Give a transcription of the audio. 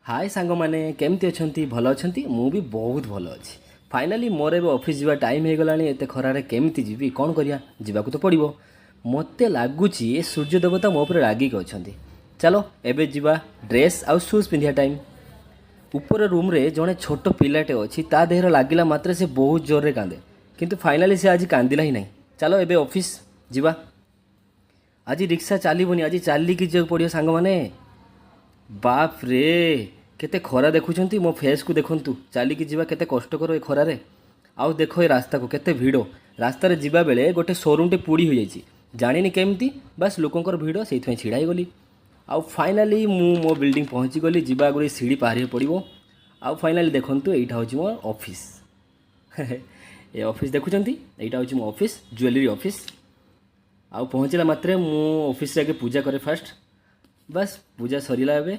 ହାଏ ସାଙ୍ଗମାନେ, କେମିତି ଅଛନ୍ତି? ଭଲ ଅଛନ୍ତି? ମୁଁ ବି ବହୁତ ଭଲ ଅଛି। ଫାଇନାଲି ମୋର ଏବେ ଅଫିସ୍ ଯିବା ଟାଇମ୍ ହେଇଗଲାଣି। ଏତେ ଖରାରେ କେମିତି ଯିବି? କ'ଣ କରିବା, ଯିବାକୁ ତ ପଡ଼ିବ। ମୋତେ ଲାଗୁଛି ଏ ସୂର୍ଯ୍ୟ ଦେବତା ମୋ ଉପରେ ରାଗିକି ଅଛନ୍ତି। ଚାଲ ଏବେ ଯିବା। ଡ୍ରେସ୍ ଆଉ ସୁଜ୍ ପିନ୍ଧିବା ଟାଇମ୍। ଉପର ରୁମ୍ରେ ଜଣେ ଛୋଟ ପିଲାଟେ ଅଛି। ତା ଦେହରେ ଲାଗିଲା ମାତ୍ରେ ସେ ବହୁତ ଜୋରରେ କାନ୍ଦେ, କିନ୍ତୁ ଫାଇନାଲି ସେ ଆଜି କାନ୍ଦିଲା ହିଁ ନାହିଁ। ଚାଲ ଏବେ ଅଫିସ୍ ଯିବା। ଆଜି ରିକ୍ସା ଚାଲିବନି, ଆଜି ଚାଲିକି ଯିବାକୁ ପଡ଼ିବ ସାଙ୍ଗମାନେ। ବାପ ରେ, କେତେ ଖରା ଦେଖୁଛନ୍ତି? ମୋ ଫେସ୍କୁ ଦେଖନ୍ତୁ। ଚାଲିକି ଯିବା କେତେ କଷ୍ଟକର ଏ ଖରାରେ। ଆଉ ଦେଖ ଏ ରାସ୍ତାକୁ, କେତେ ଭିଡ଼। ରାସ୍ତାରେ ଯିବା ବେଳେ ଗୋଟେ ସୋରୁମ୍ଟେ ପୋଡ଼ି ହୋଇଯାଇଛି, ଜାଣିନି କେମିତି। ବାସ୍, ଲୋକଙ୍କର ଭିଡ଼, ସେଇଥିପାଇଁ ଛିଡ଼ା ହେଇଗଲି। ଆଉ ଫାଇନାଲି ମୁଁ ମୋ ବିଲ୍ଡିଂ ପହଞ୍ଚିଗଲି। ଯିବା ଆଗରୁ ଏ ସିଡ଼ି ପାରିବାକୁ ପଡ଼ିବ। ଆଉ ଫାଇନାଲି ଦେଖନ୍ତୁ, ଏଇଟା ହେଉଛି ମୋ ଅଫିସ୍। ଏ ଅଫିସ୍ ଦେଖୁଛନ୍ତି, ଏଇଟା ହେଉଛି ମୋ ଅଫିସ୍, ଜୁଏଲେରୀ ଅଫିସ୍। ଆଉ ପହଞ୍ଚିଲା ମାତ୍ରେ ମୁଁ ଅଫିସରେ ଆଗେ ପୂଜା କରେ ଫାଷ୍ଟ। ବାସ୍, ପୂଜା ସରିଲା ଏବେ।